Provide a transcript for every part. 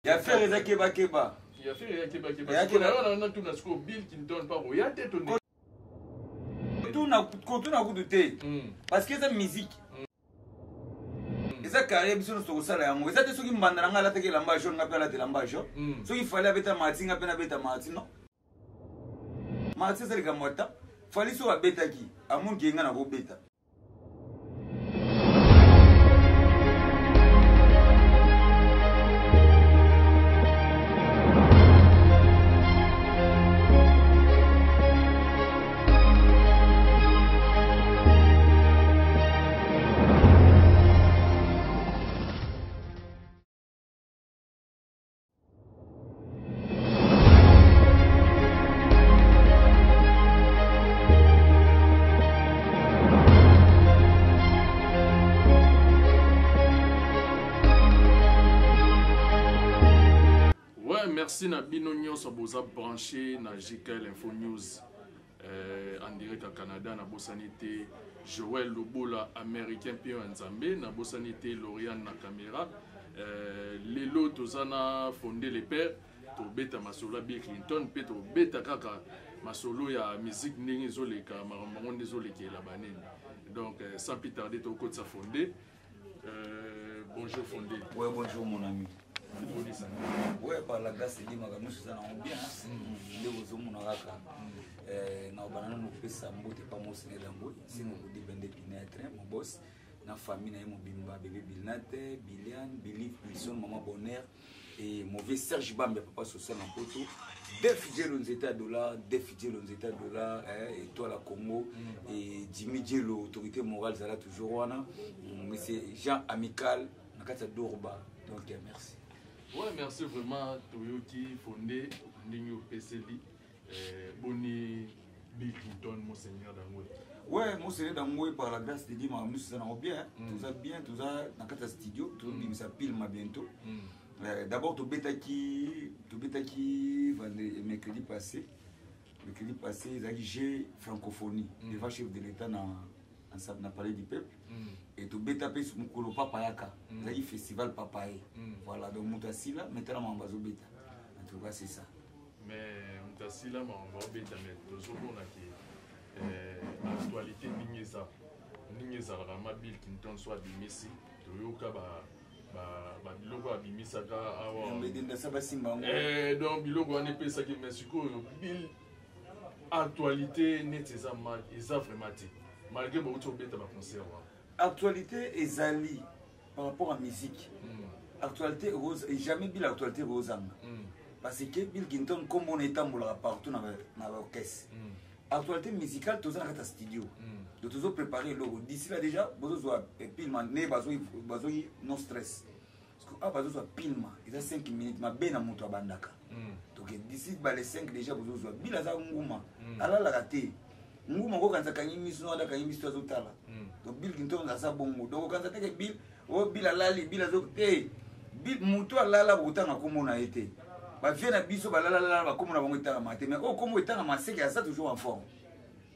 Ya Ferre eza keba keba. Ya Ferre ya keba keba. Sikoyo na na tuna sikoyo Bill Clinton pa koya te to ndenge. Tuna kotuna kutu te. Parce que eza musique. Eza carrière biso nyonso tokosala yango. Eza te soki mbanda na ngai alataki elamba jaune ngai mpe alata elamba jaune. Soki Fally abeta Marty ngai mpe nabeta Marty non. Marty eza likambo ata Fally soki abetaki amonki ye ngai nakobeta. Merci na bino nyonso boza branché na JKL Info News en direct à Canada. Na bosani te Joël Lobola américain pio ya Nzambe, na bosani te Lauriane na caméra. Lelo toza na Fondé le père, tobeta masolo ya Bill Clinton mpe tobeta kaka masolo ya musique ndenge ezoleka, makambo yango nde ezolekela banini. Donc sans plus tarder tokotisa Fondé. Bonjour Fondé. Ouais, bonjour mon ami. Ouais, par la grâce de Dieu, makambo nyonso eza nango bien. Nde ozomona kaka. Na obana nanu kopesa mbote pa Mosene Dangwe, singo kodiba nde pine ya train, mon boss, na famille na ye mobimba, bébé Bilnate, Biliane, Billy Wilson, maman Bonheur et mauvais Serge Bambe, papa social na poto. Def Djelo Nzeta dollar, Def Djelo Nzeta dollar, étoile à Congo et Jimmy Djelo, autorité morale zala toujours wana. Mais c'est Jean Amical na kati ya Dorba. Donc merci. Ouais, merci vraiment Toyoki Fondé ndenge opeseli boni Bill Clinton Monseigneur Dangwe. Ouais, Monseigneur Dangwe par la grâce de Dieu, ma nous sommes bien, tout ça bien, tout ça dans kati ya studio, tout bimisa film bientôt. D'abord tobetaki vendredi, mercredi passé. Mercredi passé, ezalaki G francophonie devant chef de l'État na palais du peuple. Et tobeta pe mokolo papa yaka. Ezalaki festival papaye. Voilà, donc moto asila, maintenant makambo azobeta. En tout cas, c'est ça. Mais moto asila makambo azobeta, mais tozomona ke actualité ndenge eza. Ndenge ezalaka ma Bill Clinton so abimisi, toyoka ba biloko abimisaka awa. Mbedenda sa basimba yango. Donc biloko wana epesaki, mais sikoyo Bill actualité neti eza mal, eza vraiment te. Malgré bauti obeta ba concert wana. Actualité ezali par rapport à musique. Actualité rose, et jamais Bill actualité rosanga. Parce que Bill Clinton comme on est tambola partout dans na orchestre. Actualité musicale toza na kata studio. Donc tozo préparer logo. D'ici là déjà bozo zo pile man ne bazo bazo non stress. Parce que ah bazo zo pile man, il a 5 minutes ma bena moto abandaka. Donc d'ici ba les 5 déjà bozo zo Bill aza nguma. Ala la raté. Nguma ko kanza kanyi miso na kanyi miso azo tala. Donc Bill Clinton aza bongo. Donc kanza teke Bill o Bill alali Bill azo te. Bill moto alala botanga komona ete. Ba vie na biso ba lala lala ba komona bango etanga mate mais o komo etanga maseke aza toujours en forme.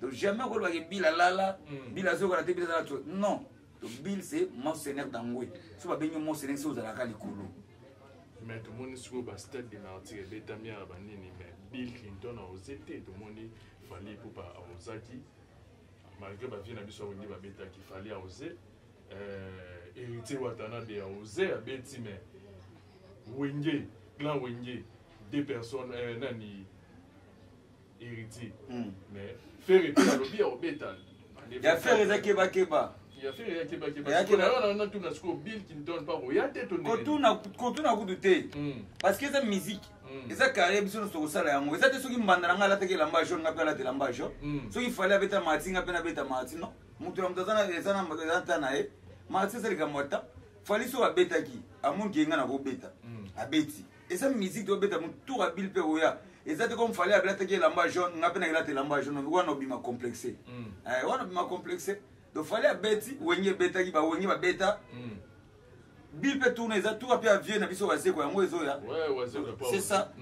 Donc jamais ko ba Bill alala, Bill azo ko te Bill azala to. Non. Donc Bill c'est Monseigneur Dangwe. So ba bengi Monseigneur so ozalaka likolo. Mais tout le monde sur ba stade de martyrs ebetami ya ba nini mais Bill Clinton a osé te tout le monde Fally Ipupa a osaki malgré ba vie na biso wenge ba betaki Fally a osé héritier Watanabe a osé a beti mais Wenge clan Wenge deux personnes nani héritier mais Ferre pe alobi a obeta ya Ferre eza keba keba. Ya Ferre ya keba keba. Ya keba. Sikoyo na tuna sikoyo Bill Clinton pa koya te to ndenge. Kotuna kutu te. Parce que eza musique. Eza carrière biso nyonso tokosala yango. Eza te soki mbanda na ngai alataki elamba jaune, ngai mpe alata elamba jaune. Soki Fally abeta Marty, ngai mpe nabeta Marty. Non. Moto na moto aza na, eza na, eza na ta na ye. Marty eza likambo ya ta. Fally soki abetaki, amonki ye ngai nakobeta. Abeti. Eza musique tobeta motu ya Bill mpe oya. Eza te comme Fally abelataki elamba jaune, ngai mpe nakelata elamba jaune. Wana obima complexe. Wana obima complexe. Donc Fally abeti, Wenge ebetaki, ba Wenge babeta. Bill peut tourner, ça tourne puis à vieux na biso wazeko yango ezoya. Ouais, wazeko pas. C'est ça.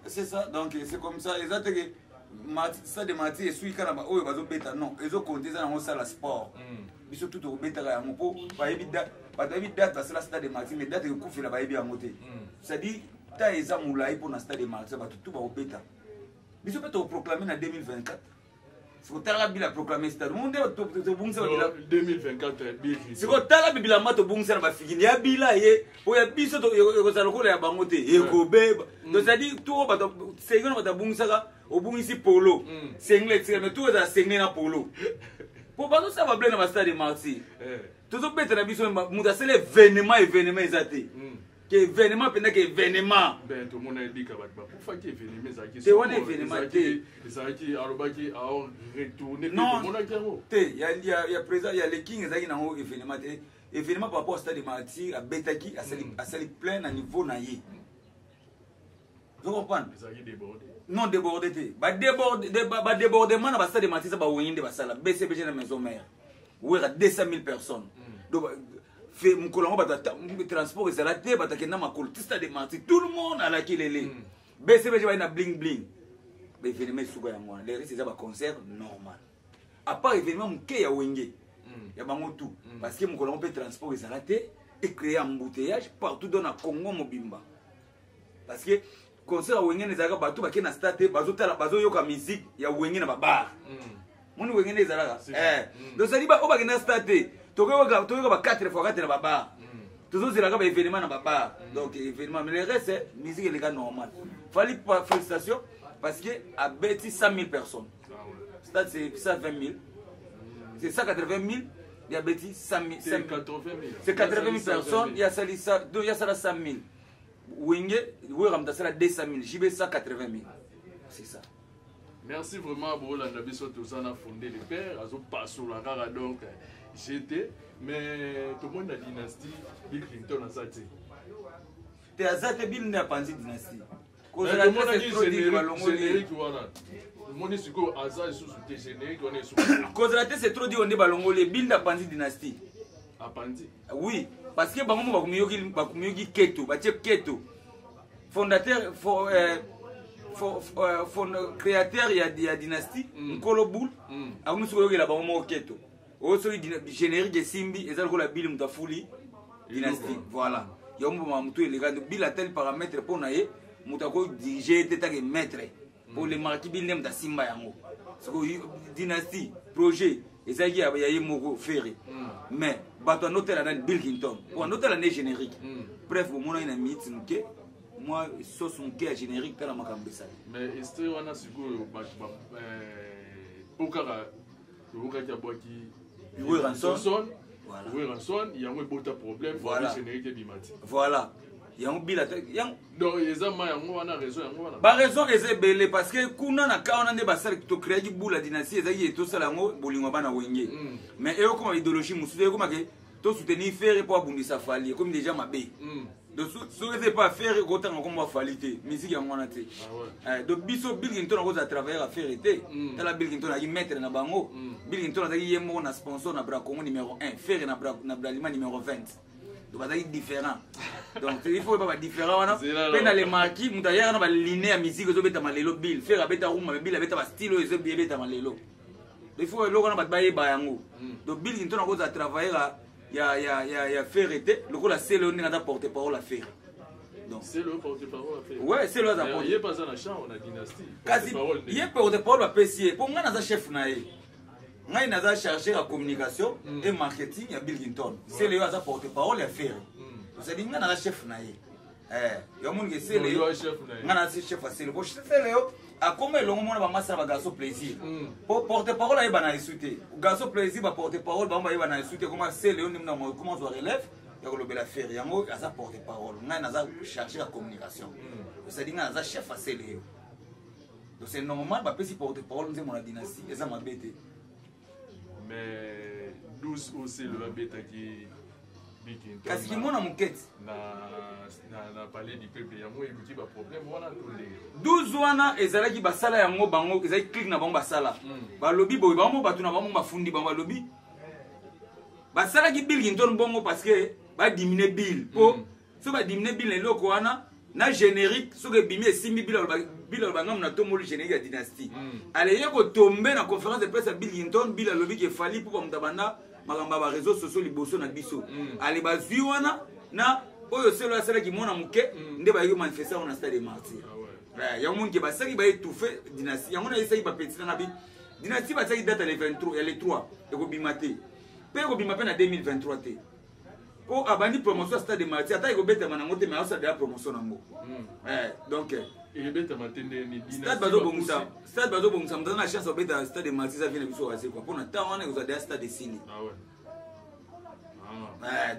C'est ça. Donc c'est comme ça, eza te que Marty, ça de Marty et suika na ba oyo bazo beta non, ezo compter ça na sala sport. Biso tout ko beta yango po ba yebi date, ba yebi date ba sala stade de Marty mais date ko kufela ba yebi yango te. C'est-à-dire Ta eza molai mpo na Stade Martyr, bato tu bakobeta. Biso mpe tokoproclame na 2024. Siko talaka bila proclame stade mo nde tobungisa babila 2024. Siko tala bilamba tobungisa na bafikini ya bila ye oyo ya biso ekozala lokola ya bango te, ekobeba. Donc c'est-à-dire to bato sengo na bato abungisaka, obungisi polo, sengle etikala, mais to ezala sengle na polo po bazosala bable na bastade Martyr. Tozobeta na biso, moto asala événement, événement eza te ke événement mpenza, ke événement. Ben, tomona ebika bato bakufaki, événement ezalaki. Te, wana événement te. Ezalaki, alobaki ao retourne. Non. Tomonaki yango. Te, ya président ya Le King ezalaki nango événement te. Événement par rapport au Stade Martyr, abetaki, asali, asali plein na niveau na ye. Ozo comprendre? Ezalaki débordé. Non, débordé te. Badébordement na bastade Martyr eza bawengi nde basala BCBG na Maison Mère, wera 200 000 personnes. Donc fe mokolo yango bato transport ezala te, bato akenda makolo ti Stade Martyr, tout le monde alaki lele. BCBG baye na bling bling, baévénement esuka yango wana. Le reste eza baconcert normal, à part événement moke ya Wenge ya bango tout, parce que mokolo yango mpe transport ezala te, ecréer embouteillage partout do na Congo mobimba, parce que concert ya Wenge ezalaka bato bakei na stade te, bazotala, bazoyoka musique ya Wenge na babar. Moni Wenge nde ezalaka. Donc cestadi oyo bakende na stade te, tokoyoka ba 4 fois 4 na babar, tozozelaka baévénement na babar. Donc événement, mais le reste, musique eleka normal. Fally, félicitation, parce que abeti 100 000 personnes. Stade, c'est 120 000, c'est 180 000, il abeti 100 000. C'est 80 000. C'est 80 000 personnes. Il y a ça, donc il y a ça 100 000. Wenge, Wera asala 200 000, JB 180 000, c'est ça. Merci vraiment. Bolanda biso, toza na Fondé le Père, azopasola kaka. Donc j'étais, mais tomoni na dynastie, Bill Clinton aza te. Te, aza te. Bill nde apanzi dynastie. Tomonaki générique wana, omoni sikoyo aza lisusu te, générique wana esuku. Kozala te, c'est trop dire nde balongoli. Bill nde apanzi dynastie. Apanzi. Oui, parce que bango mo bakomiyoki keto, batie keto. Fondateur, créateur ya dynastie, nkolo boule, akomi soki oyokela bango moko keto oyo. Soki générique esimbi, eza lokola Bill moto afuli dynastie. Voilà, yango mboma motu eleka. Bill atali paramètre mpo na ye, moto akodirige ye te take maître po le marquis Bill nde moto asimba yango. Sikoyo dynastie, projet ezalaki ya ye moko Ferre, mais bato andotela nani? Bill Clinton po andotela nde générique. Bref, bomonaki na minute moke, mwa sauce moke ya générique, tala makambo esali. Mais extrait wana sikoyo, bato mpo kaka toyokaki abwaki Werrason. Werrason, yango ebota problème. Voilà. Générique ebima te. Voilà, yango bila yango. Donc eza ma yango wana, raison yango wana. Baraison eza ebele, parce que kuna na ka wana nde basali, tocréaki bula dynastie, ezalaki tosala yango bolingo ya bana Wenge. Mais eyokoma idéologie mosusu, eyokoma ke tosoutenir Ferre mpo abundisa Fally, ekomi déjà mabe. Donc soki eza epa Ferre, kotanga kombo Fally te, musique yango wana te. Donc biso, Bill Clinton akozala travailleur ya Ferre te. Tala, Bill Clinton azalaki maître na bango. Bill Clinton azalaki ye moko na sponsor na Bracongo numéro 1, Ferre na Bralima numéro 20. Donc bazalaki différent. Donc il faut oyeba badifférent wana. Mpe na le marquis, moto ayaka na baline ya musique ezobetama lelo. Bill, Ferre abeta rumba, mais Bill abeta bastyle oyo ezobetama lelo. Il faut eloko wana bato bayeba yango. Donc Bill Clinton akozala travailleur ya Ferre te, lokola Sele oyo ndenge aza porte parole ya Ferre. Donc c'est le porte-parole. Ouais, c'est le aza porte. Ye pas na champ na dynastie. Kasi ye porte parole bapesi ye mpo ngai naza chef na ye, ngai naza chargé ya communication et marketing ya Bill Clinton. Sele oyo aza porte parole ya Ferre, ozali ngai naza chef na ye. Yo monike Sele, ngai naza chef ya Sele po Sele oyo akoma elongo mona bamasala bagarçon plaisir po porte parole ayeba na esu te. Garçon plaisir, baporte parole bango bayeba na esu te. Koma Sele oyo ndemna koma zwa relève ya kolobela Ferre, yango aza porte parole. Ngai naza chargé ya communication, c'est-à-dire ngai naza chef ya Sele yo. Donc c'est normal bapesi porte parole nzembo na dynastie, eza mabe te. Mais 12 oyo abetaki. Kasi kimona moketi. Na Palais du Peuple, yango eluki baproblème wana to ndenge? 12 wana ezalaki basala yango bango, ezalaki clique na bango basala. Balobi boye, bango bato na bango bafundi bango, balobi basalaki Bill Clinton bongo parce que badimine Bill, mpo so badimine Bill na eloko wana na générique, soki ebimi esimbi, Bill aloba ngambo na tomboli générique ya dynastie. Ale ye kotombe na conférence de presse ya Bill Clinton, Bill alobi ke Fally mpo bamoto abanda makambo ya baréseau sociaux liboso na biso. Ale bazwi wana na Oyo selo asalaki mwana moke nde bayaki manifeste yango na Stade de Martyr. Yango moni ke basalaki baétouffe Dynastie. Yango nayesaki bapeti nanga bi Dynastie batiaki date ya le 23, ya le 3 ekobima te, mpe ekobima mpe na 2023 te, mpo abandi promotion ya Stade de Martyr. Ata ekobetama nango te, mais aosala deya promotion nango. Donc Ebetama te ndeni? Stade bazobongisa, stade bazobongisa. Moto aza na chance obeta Stade de Martyr eza vie na biso Wazekwa, mpo na ntango wana ekozala deya stade esili.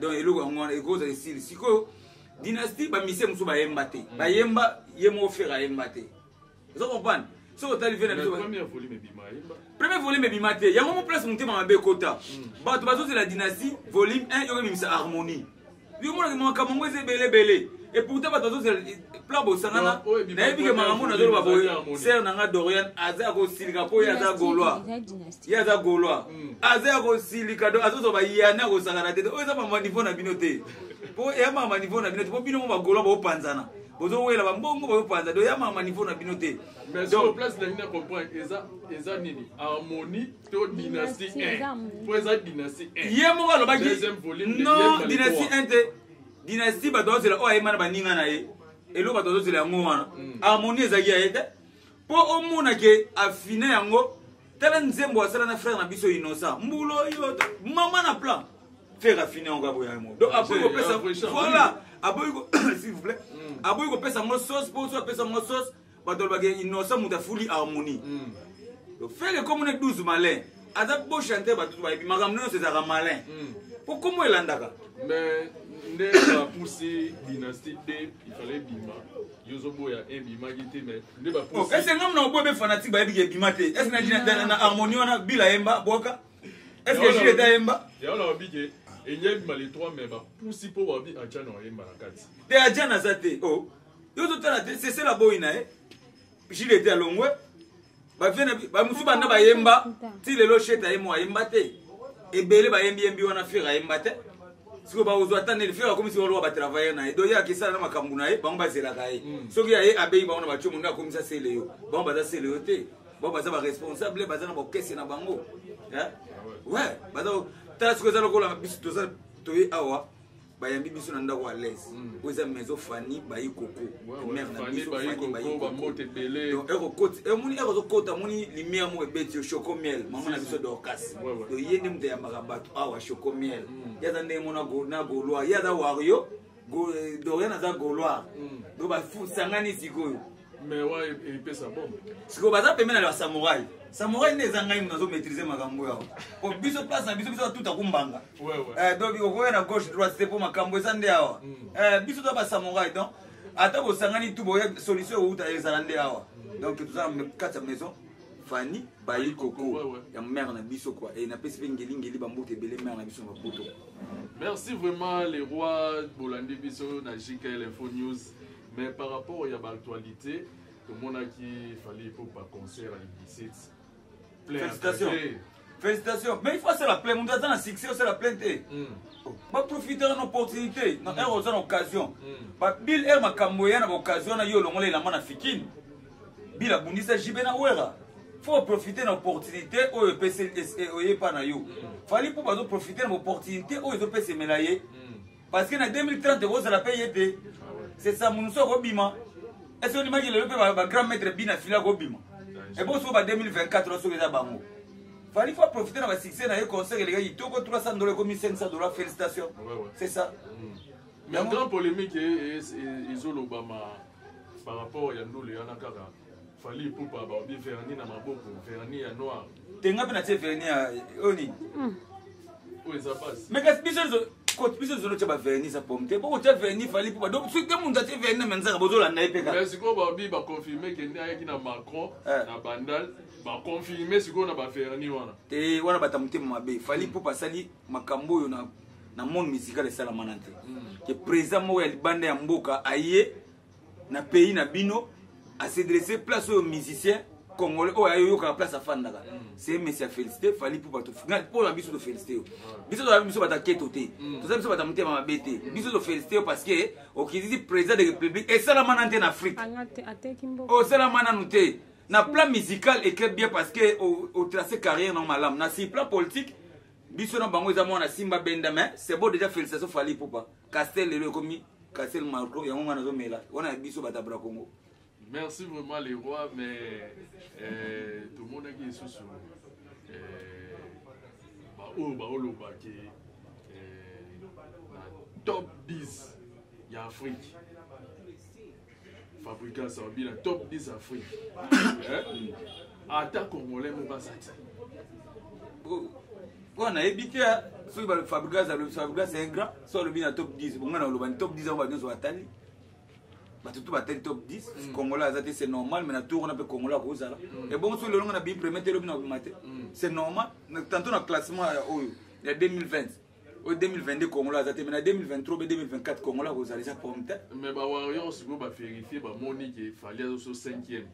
Donc eloko yango wana ekozala esili. Sikoyo Dynastie, bamisie mosusu bayemba te, bayemba ye moko Ferre ayemba te. Oza comprendre? Soki otali vie na biso, premier volume ebima te. Yango mo place motema mabe ekota. Bato bazozela Dynastie volume 1 yoko ebimisa harmonie. Yo monaka makambo yango eza ebele ebele, et pourtant bato bazozela plan bosangana. Nayebi ke makambo nazoloba boye, sere na nga Dorian aza ya kosilika, mpo ye aza Gaulois, ye aza Gaulois, aza ya kosilika. Donc azozwa bayane akosakana te. Oyo eza mama niveau na bino te, mpo eya mama niveau na bino te, mpo bino mo bagaulois bopanzana, bozowela bambongo, bozopanza. Donc eya mama niveau na bino te. Mais sur place na nini comprendre eza nini, harmonie to Dynastie 1? Po eza Dynastie 1. Ye moko alobaki non, Dynastie 1 te. Dynastie bato bazozela oyo ayema na baninga na ye. Eloko bato bazozela yango wana. Harmonie ezalaki ya ye te, mpo omona ke afine yango. Tala nzembo asala na frère na biso Innocent, mbula oyo mama na plan. Ferre afine yango kaka boya yango. Donc aboyi kopesa, voilà, aboyi, s'il vous plaît, aboyi kopesa yango sauce, mpo so apesa yango sauce, bato balobaka Innocent moto afuli harmonie. Donc Ferre ekomi na 12 malin, aza beau chanteur, bato bayebi makambo nyonso, ezalaka malin mpo kombo elandaka. Mais nde bapusi Dynastie 2, il fallait bima. Yo ozoboya ebimaki te, mais nde bapusi. Ese ngambo na oboya, be fanatique bayebi ke ebima te. Ese na harmonie wana bila ayemba bwaka, est ce que Jules eta ayemba? Yango na babi ke enye ebima le 3, mais bapusi mpo babi Adjano ayemba na kati. Te, Adjano aza te. O yo totala te, sesela boyi na ye. Jules ete alongwe, bavie na bamosusu banda bayemba ti lelo. Sheta ye mo ayemba te. Ebele bayembi yembi wana, Ferre ayemba te. Sikoyo bakozwa ata nini? Ferre akomisi bango lokola batravailleur na ye. Donc ye akesala na makambo na ye, bango bazelaka ye. Soki aye abeyi bango na batio nde akomisa sele yo. Bango baza sele yo te, bango baza baresponsable, baza na baokese na bango. Ouais, baza. Tala sikoyo, eza lokola biso toza toye awa, bayambi biso na ndako à l'aise. Oyo eza maison Fani Bayi Koko, mare na biso Fani Bayi Koko. Donc ekokoti, emoni ere ozokota, omoni lumière moko ebeti yo, choco miel, mama na biso Dorcas. Donc ye nde moto ayambaka bato awa, choco miel. Ye aza ndenge mo na Gaulois, ye aza wario, Dorian aza Gaulois. Donc basangani sikoyo. Mais wa epesa bombe. Sikoyo baza pembeni na basamouraï. Samouraï nde eza ngai, moto azomaîtrise makambo yawo, po biso place na biso, biso batuta kumbanga. Donc okoya na gauche droite te, mpo makambo eza nde awa. Biso toza basamouraï. Donc ata bosangani tu boya, solution euta ezala nde awa. Donc toza na kati ya maison Fani Bayi Koko ya mare na biso quoi. E napesi mpe ngelingeli bambote ebele, mare na biso na bapoto. Merci vraiment les rois. Bolandi biso na JKL Info News. Mais par rapport ya baactualité, tomonaki Fally Ipupa, concert ya 17. Félicitations, félicitations, mais il faut asala plein. Moto aza na succès, osala plein te. Baprofitaka na opportunité na heure oza na occasion. Babill aire makambo eya na baoccasion wana, yo olongola elamba na fikine. Bill abundisa jibe na Wera. Faut profiter na opportunité oyo epesi oyepa na yo. Fally mpo bazoprofite na opportunité oyo ezopesemela ye, parce que na 2030 ekozala mpe ye te. C'est ça, monusu akobima. Est ce ondimaki lelo mpe bagrand maître bina fili akobima ebo soki ba 2024, soki eza bango? Fally faut profiter na basuccès na ye. Concert elekaki kitoko, 300 $ ekomi 500 $. Félicitations, c'est ça. Mais grand polémique ezolobama par rapport ya ndule wana kaka Fally Ipupa, baobi vernis na maboko, vernis ya noir. Te, nga mpe natie vernis ya oyo nini. Oyo eza basi. Mais kasi biso tozolotia bavernis eza pomme te. Bokotia vernis Fally Ipupa, donc soki te moto atie vernis na menzaka, bozolanda ye mpe kaka. Mais sikoyo babi baconfirme ke nde ayaki na Macron na Bandal, baconfirme sikoyo na bavernis wana. Te, wana bata motema mabe. Fally Ipupa asali makambo oyo na monde musical esalamana te, ke président moko ya libanda ya mboka aye na pays na bino, asedresse place oyo musicien congolais oyo ayoyokaka place afandaka. C'est monsieur ya félicité Fally Ipupa. Mpo na biso tofélicité yo. Biso toza biso bato aketo te, toza biso bato ya motema mabe te. Biso tofélicité yo parce que okitisi président de république. Esalama nanu te na Afrique, osalama nanu te. Na plan musical eke bien, parce que otrace carrière na malamu. Na si plan politique, biso na bango eza mwana simba benda. Mais c'est bon déjà, félicitation Fally Ipupa. Castel lelo ekomi. Castel Marco yango nga nazomela wana ya biso bato ya Bracongo. Merci vraiment les rois, mais euh, tomonaki lisusu euh, baoyo baoloba ke euh, na top 10 ya Afrique Fabricas alobi na top 10 Afrique eh? Ata congolais moko aza te. Mpo nayebi te soki Fabricas alobi, Fabricas c'est un grand, soki alobi na top 10, bonga na oloba ni top 10 yango bato nyonso batali, bato tu batali top 10. Congolais aza te, c'est normal, mais na tour wana mpe congolais akozala. Ebongo soki lelo nga na bimi premier te, elobi na kobima te, c'est normal. Tantôt na classement ya oyo ya 2020, oyo 2022, congolais aza te, mais na 2023 be 2024 congolais akozala, eza problème te. Mais bawarriors sikoyo baverifie, bamoni ke Fally aza so 5e.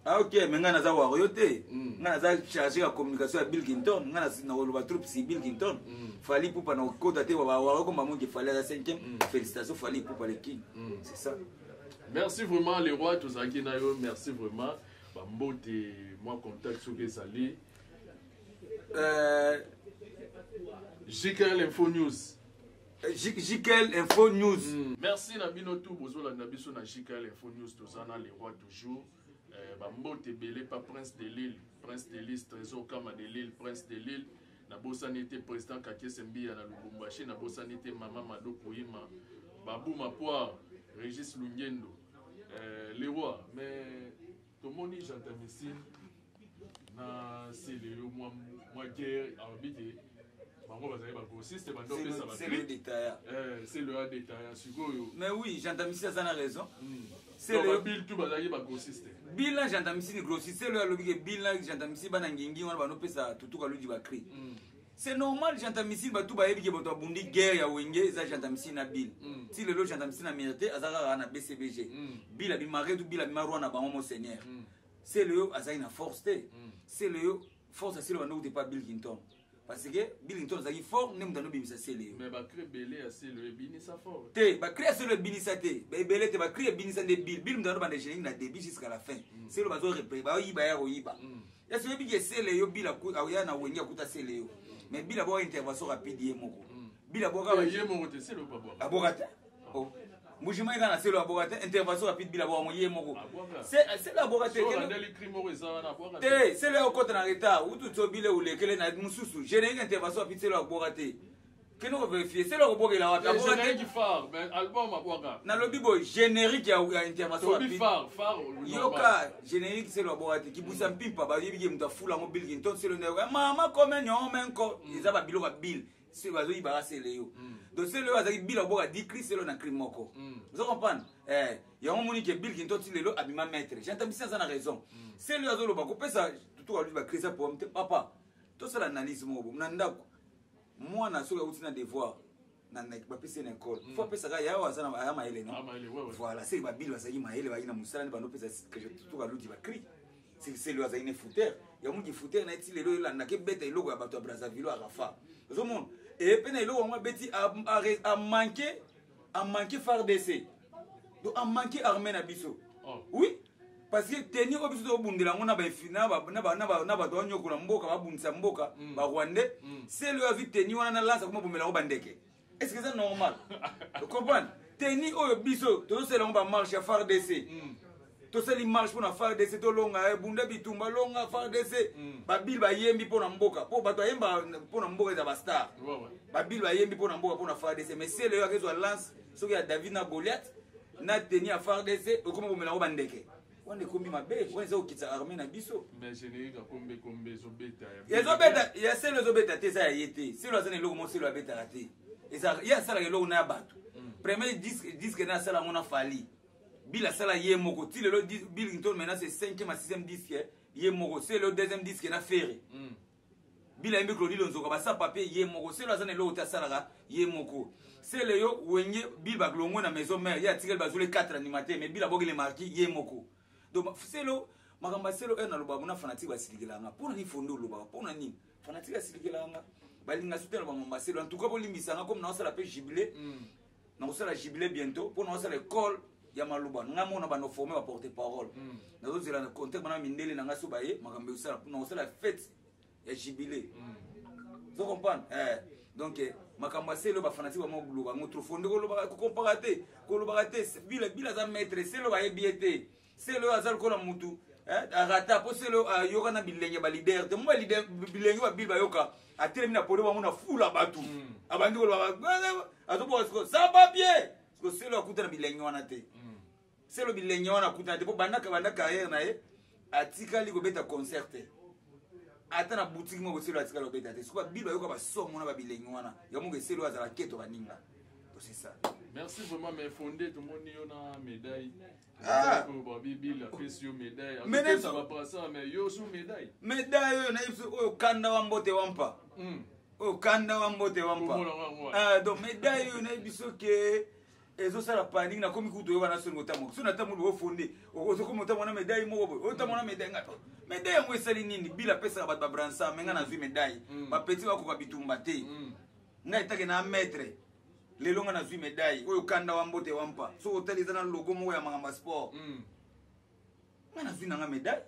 Ah ok, mais ngai naza wario te. Ngai naza chargé ya communication ya Bill Clinton. Ngai nakoloba troupe si Bill Clinton. Fally Ipupa na kokota te, bawario komba monke Fally aza 5e. Félicitations Fally Ipupa le king. C'est ça. Merci vraiment les rois, tozalaki na yo, merci vraiment. Bambote, mwa contact soki ezali. JKL Info News. JKL Info News. Merci na bino tout bozolanda biso na JKL Info News, toza na les rois toujours. Bambote ebele pa Prince de Lille, Prince de Lille, Trésor Kama de Lille, Prince de Lille. Nabosani te président Kakese Mbiya na Lubumbashi, nabosani te Mama Mado Koyima, Babou Mapoire, Régis Lungendo. Les rois, mais tomoni Gentamicine na Celeo mwa mwa guerre, alobi ke bango bazali bagrossiste, bando opesa C'est le détail. Celeo ya détail sikoyo. Mais oui, Gentamicine aza na raison. C'est le bill tout bazali bagrossiste. Bilan Gentamicine grossiste, Celeo alobi ke bilan Gentamicine bana ngingi wana banopesa tutuka ludi bacri. C'est normal, Gentamicine bato bayebi ke bato babundi guerre ya Wenge eza Gentamicine na Bill. Ti lelo Gentamicine na mérité aza kaka na BCBG. Bill abima redu, Bill abima roi na bango monseigneur. Celeo azali na force te. Celeo force asili bando te pa Bill Clinton. Parce que Bill Clinton azalaki fort nde moto andobimisa Celeo. Mais bacri ebele ya Celeo ebinisa fort. Te, bacri ya Celeo ebinisa te, ebele te, bacri ebinisa nde Bill. Bill moto andobanda générique na début jusqu'à la fin. Celeo bazo repre baoyiba ya koyiba. Ese oyebi ke Celeo Bill akoya na Wenge akuta Celeo. Mais Bill aboka intervention rapide ye moko. Bill aboka ye moko te, Celeo pa aboka. Aboka te. Oh. Mujima eka na Celeo aboka te intervention rapide, Bill aboka ngo ye moko. Celeo aboka te. Te, Celeo akota na retard, utu tso Bill olekele na mususu. Générique intervention rapide Celeo aboka te. Kende kovérifier, Celeo akobokela wapi? Aboka te. Phare, mais album abwaka. Nalobi boye, générique ya intervention rapide. Phare, phare. Yoka, générique Celeo aboka te. Kibusa mpimpa bayebi ke moto afula yango Bill Clinton, Celeo nde mama kome nyome nko. Eza babiloko ya Bill. Se bazoyibaka Celeo. Donc Celeo azalaki Bill aboka 10 cri, Celeo na cri moko. Ozo comprendre? Yango moni ke Bill Clinton ti lelo abima maître. Gentamicine aza na raison. Celeo azoloba kopesa tutuka luti bacri eza problème te papa. Tosala analyse moko na ndako. Mwana soki auti na devoir na bapesi ye na école, faut apesaka yayo aza aya mayele, non? Voilà, seke babili bazalaki mayele, bazalaki na mosala nde bandopesa tutuka luti bacri. Celeo azalaki ne fouteur ya moki, fouteur na ye ti lelo elandaka ebeta eloko ya bato ya Brazzaville Arafa. Ozomona e mpe na eloko yango abeti amanke FARDC, donc amanke armée na biso. Oui, parce que teni oyo biso tobundela yango na bato banyokola mboka, babundisa mboka, barwandais. Celeo oyo azwi teni wana na lansa koma bomela yango bandeke, est ce que eza normal? Comprendre, teni oyo biso tozosala yango bamarche ya FARDC, tosali marche mpona FARDC, tolonga, bunda bitumba, longa FARDC. Babili bayembi mpona mboka, mpo bato bayembaka mpona mboka eza bastar. Babili bayembi mpona mboka, mpona FARDC, mais Celeo oyo akezwa lance soki ya David na Goliath na teni ya FARDC, okoma komela yango bandeke wana, ekomi mabe. Wana eza kokitisa armée na biso. Ezobeta ya Celeo ezobeta te, eza ya ye te. Celeo aza na eloko moko, Celeo abetaka te, ye asalaka eloko na ya bato. Premier disque na asala yango na Fally, Bill asala ye moko ti lelo. Bill Clinton maintenant c'est cinquième à sixième disque ye moko. Celeo deuxième disque na Ferre. Bill ayembi Claudie Lonzoka basa papier ye moko. Celeo aza na eloko te, asalaka ye moko. Celeo Wenge, Bill baglongwe na maison mère, ye atikali bazwele 4 animateur, mais Bill abokele marki ye moko. Donc Celeo, makambo ya Celeo naloba mona fanatique basilikelanga mpona nini? Fondo olobaka mpona nini? Fanatique asilikelanga, balinga soute na bamama Celeo. En tout cas bolimbisanga, comme naosala mpe jubilé, nakosala jubilé bientôt mpo naosala école ya maloba ngai mona bando forme baporte parole. Nazozela na contact bana mindele na ngai so baye makambo ekosala, nakosala fête ya jubilé. Ozo comprendre? Donc Makambo ya Selo, bafanatike bamoloba yango trop. Fonde kolobaka, kokompaka te, kolobaka te. Bila Bila aza maître. Selo bayebi ye te. Selo oyo aza lokola mutu arata, mpo Selo ayoka na bilenge baleader te. Mo bilenge babili bayoka, atelemi na pole bango na fula bato, abandi koloba, azoboka siko sans papier. Siko Selo akuta na bilenge wana te. Selo bilenge wana akutana te, mpo bandaka banda carrière na ye, atikali kobeta concert te, ata na boutique moko Selo atikali kobeta te. Siko babili bayoka basomo na babilenge wana ya moko. Eselo azala keto baninga to, c'est ça. Merci vraiment. Mais Fondé, tomoni yo na médaille. Ah! Babi Bill apesi yo médaille, azopesa babrasa, mais yo so médaille. Médaille oyo nayebi biso oyo kanda wa mbote wampa, oyo kanda wa mbote wampa. Ah, donc médaille oyo nayebi biso ke ezosala panique. Nakomi kutu oyoka na soni kotambola. So natamboli ofonde, ozokomi otambola na médaille moko boye, otambola na médaille. Nga médaille yango esali nini? Bila apesaka bato babransa, me nga nazwi médaille. Bapeti bakoka bitumba te. Ngai etake na maître, lelo nga nazwi médaille oyo kanda wa mbote wampa. Soki otali, eza na logo moko ya makambo ya sport. Nga nazwi nanga médaille.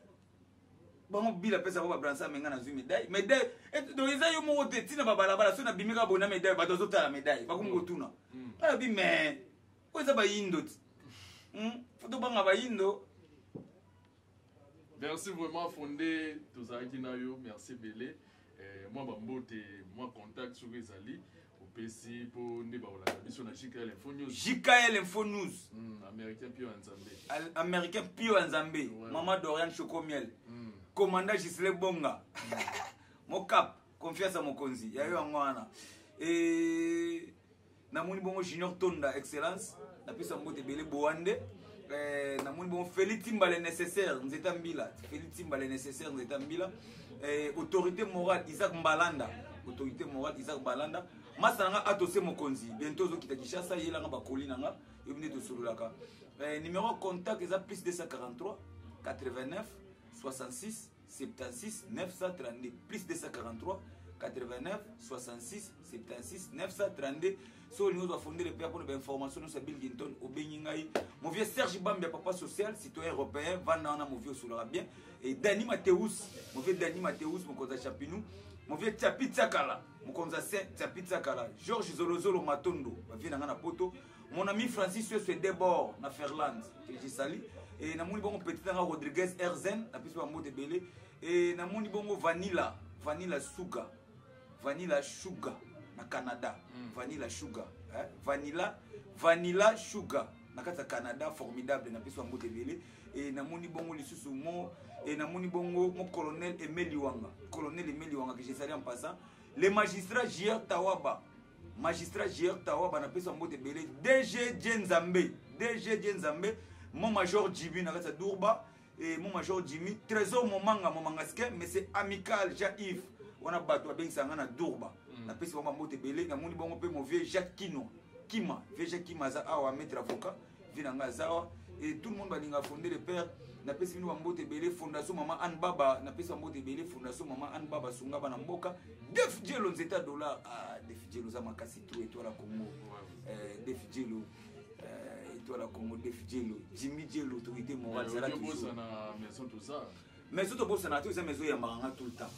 Bango bila apesa bango babransa, me nga nazwi médaille. Médaille donc eza yo moko te. Ntina babalabala, soki nabimi kaka boye na médaille, bato bazotala médaille, bakomi kotuna. Alobi, mais oyo eza bayindo ti. Fo tobanga bayindo. Merci vraiment, Fondé. Tozalaki na yo, merci ebele. Mwa bambote, mwa contact soki ezali, opesi mpo nde bakolanda biso na JKL Info News. JKL Info News. Américain pio ya Nzambe. Américain pio ya Nzambe. Mama Dorian Chocomiel, commandant Gisle Bonga, mokap confiance ya mokonzi ya yo yango wana. E namoni bongo Junior Tonda Excellence, napesa mbote ebele boande. Namoni bongo Feli Timba le nécessaire, Nzeta Mbila, Feli Timba le nécessaire, Nzeta Mbila. Autorité morale Isaac Mbalanda, autorité morale Isaac Mbalanda, masa na nga atose mokonzi. Bientôt ozokita Kinshasa, yelanga bakoli na nga, yobi nde tosololaka. Numéro contact eza plus 243 89 66 76 932, plus 243 89 66 76 932. So olingi ozwa Fonde le Père mpona bainformation nyonso ya Bill Ginton, obengi ngai. Mon vieux Serge Bambia, papa social, citoyen européen, vanda wana, mon vieux, osolaka bien. Et Dani Mateus, mon vieux Dani Mateus, mokonzi ya Chapinou, mon vieux Tiapi Tiakala, mokonzi ya Saint Tiapi Tiakala, Georges Zolozolo Matondo, bavie na ngai na Poto, mon ami Francis Suesue Debord na Ferland, que je salue. Et namoni bongo petit nanga Rodriguez Erzen, napesi bambote ebele. Et namoni bongo Vanilla, Vanilla Suga, Vanilla Sugar na Canada. Vanilla Sugar, eh? Vanilla, Vanilla Sugar na kati ya Canada, formidable, napesi bambote ebele. E namoni bongo lisusu mo, e namoni bongo mo colonel Emeli Wanga, colonel Emeli Wanga, que je salue en passant. Le magistrat JR Tawaba, magistrat JR Tawaba, napesi mbote ebele. DG Die Nzambe, DG Die Nzambe, mon major Jibi na kati ya Durba et mon major Jimmy Trésor Momanga, Momanga ske, mais c'est amical Jean Yves wana, bato babengisaka nga na Durba. Napesi bango bambote ebele. Namoni bongo mpe mon vieux Jacques Kino Kima, vieux Jacques Kima aza awa, maître avocat, vieux na nga aza awa. Et tout le monde balinga Fondé le Père, napesi bino bambote ebele. Fondation Mama Anne Baba, napesi bambote ebele. Fondation Mama Anne Baba, sunga bana mboka. Def Jelo Nzeta Dollar, ah, Def Jelo oza makasi tout, étoile ya Congo. Def Jelo, étoile ya Congo, Def Jelo, Jimmy Jelo, autorité morale, zala toujours. Obosana maison toza. Maison tobosana te, eza maison eyambaka nga tout le temps.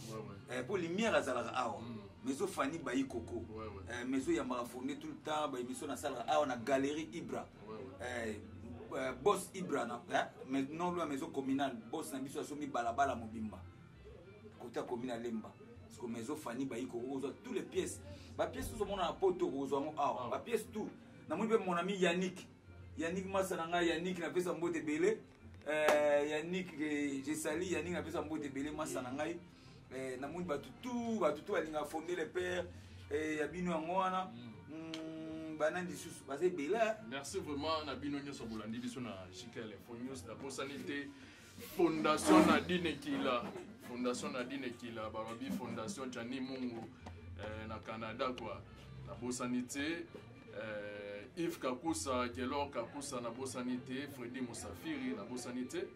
Mpo lumière azalaka awa, maison Fani Bayi Koko. Maison eyambaka Fonde tout le temps, baémission nasalaka awa na galerie Ibra. Boss Ibra na, mais non lo ya maison communale, boss na biso asombi balabala mobimba côté ya commune Alemba. Parce que maison Fani Bayi Koko, ozwa tous les pièces, bapièces ozomona na poto, kozwa yango awa. Bapièces tout. Namoni mpe mon ami Yannick, Yannick masa na ngai, Yannick napesa mbote ebele. Yannick, je salue Yannick, napesa mbote ebele, masa na ngai. Namoni bato tout, bato tout balingaka Fonde le Père, ya bino yango wana. Banani lisusu baza ebele. Merci vraiment na bino nyonso bolandi biso na JKL Info News. Nabosani te Fondation Nadine Kila, Fondation Nadine Kila, balobi Fondation Jani Mungu, na Canada quoi. Nabosani te Yves Kakusa, Gelor Kakusa, nabosani te Fredi Musafiri, nabosani te.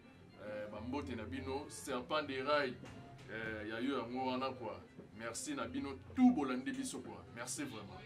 Bambote na bino. Serpent de Rail, ya yo yango wana quoi. Merci na bino tout bolandi biso quoi. Merci vraiment.